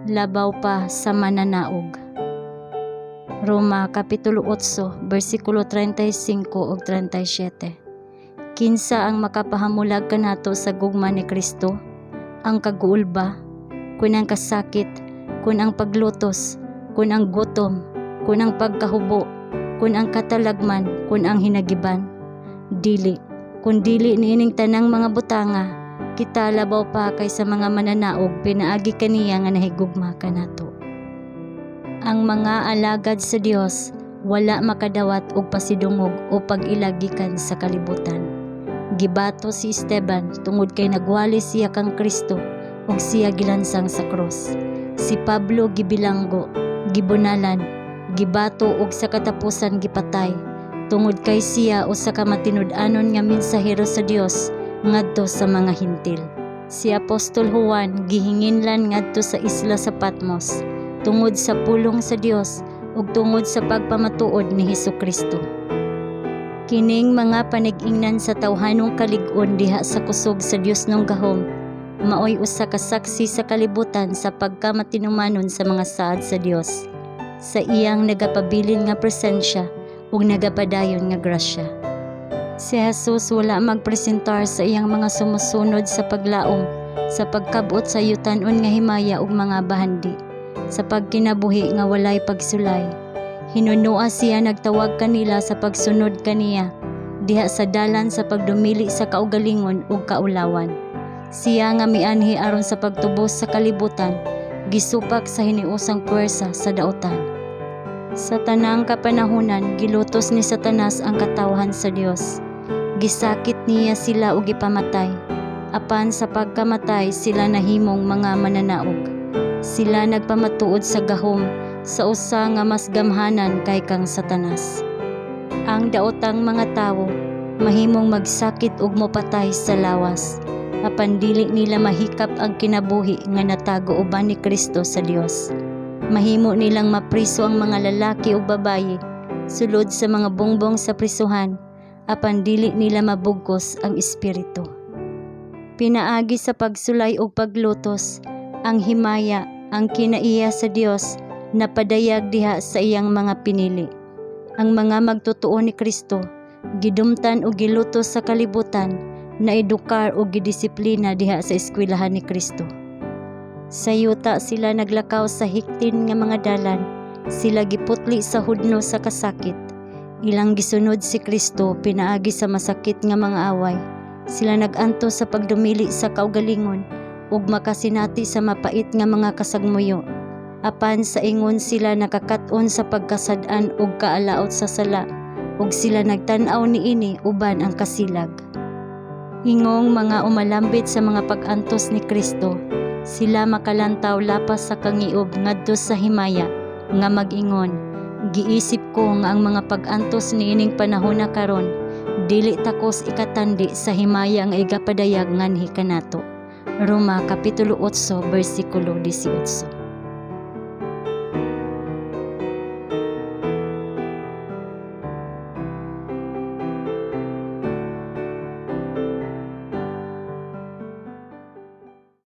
Labaw pa sa mananaog. Roma Kapitulo 8, bersikulo 35 ug 37. Kinsa ang makapahamulag kanato sa gugma ni Kristo? Ang kaguol ba? Kun ang kasakit, kun ang paglutos, kun ang gutom, kun ang pagkahubo, kun ang katalagman, kun ang hinagiban? Dili, kun dili niining tanang mga butanga, kita labaw pa kaysa mga mananaog pinaagi kaniya nga nahigugma kanato. Ang mga alagad sa Dios wala makadawat og pasidungog o pag-ila gikan sa kalibutan. Gibato si Esteban tungod kay nagwali siya kang Kristo ug siya gilansang sa krus. Si Pablo gibilanggo, gibunalan, gibato ug sa katapusan gipatay tungod kay siya usa ka matinud-anon nga mensahero sa Dios ngadto sa mga Hentil. Si Apostol Juan gihinginlan ngadto sa isla sa Patmos tungod sa pulong sa Dios ug tungod sa pagpamatuod ni Hesukristo. Kining mga panig-ingnan sa tawhanong kalig-on diha sa kusog sa Diosnong gahom maoy usa ka saksi sa kalibutan sa pagkamatinumanon sa mga saad sa Dios sa iyang nagapabilin nga presensya ug nagapadayon nga grasya. Si Jesus wala magpresentar sa iyang mga sumusunod sa paglaom sa pagkab-ot sa yutan-on nga himaya ug mga bahandi sa pagkinabuhi nga walay pagsulay. Hinunoa siya nagtawag kanila sa pagsunod kaniya diha sa dalan sa pagdumili sa kaugalingon ug kaulawan. Siya nga mianhi aron sa pagtubos sa kalibutan, gisupak sa hiniusang puwersa sa daotan. Sa tanang kapanahunan, gilutos ni Satanas ang katawhan sa Dios. Gisakit niya sila ug gipamatay. Apan sa pagkamatay sila nahimong mga mananaog. Sila nagpamatuod sa gahom sa usa nga mas gamhanan kay kang Satanas. Ang daotang mga tawo mahimong magsakit ug mopatay sa lawas, apan dili nila mahikap ang kinabuhi nga natago uban ni Kristo sa Dios. Mahimo nilang mapriso ang mga lalaki ug babaye sulod sa mga bongbong sa prisuhan, apan dili nila mabugkos ang espiritu. Pinaagi sa pagsulay ug paglutos, ang himaya, ang kinaiya sa Dios napadayag diha sa iyang mga pinili. Ang mga magtotoo ni Kristo, gidumtan ug gilutos sa kalibutan, naedukar ug gidisiplina diha sa eskwelahan ni Kristo. Sa yuta sila naglakaw sa hiktin nga mga dalan, sila giputli sa hudno sa kasakit. Ilang gisunod si Kristo pinaagi sa masakit nga mga away. Sila nag-antos sa pagdumili sa kaugalingon ug makasinati sa mapait nga mga kasagmuyo. Apan sa ingon sila nakakat-on sa pagkasad-an ug kaalaot sa sala ug sila nagtan-aw niini uban ang kasilag. Ingong mga umalambit sa mga pag-antos ni Kristo, sila makalantaw lapas sa kangiob ngadto sa himaya nga mag-ingon, "Giisip ko nga ang mga pag-antos niining panahona karon dili takos ikatandi sa himaya nga igapadayag nganhi kanato." Roma Kapitulo 8 bersikulo 18.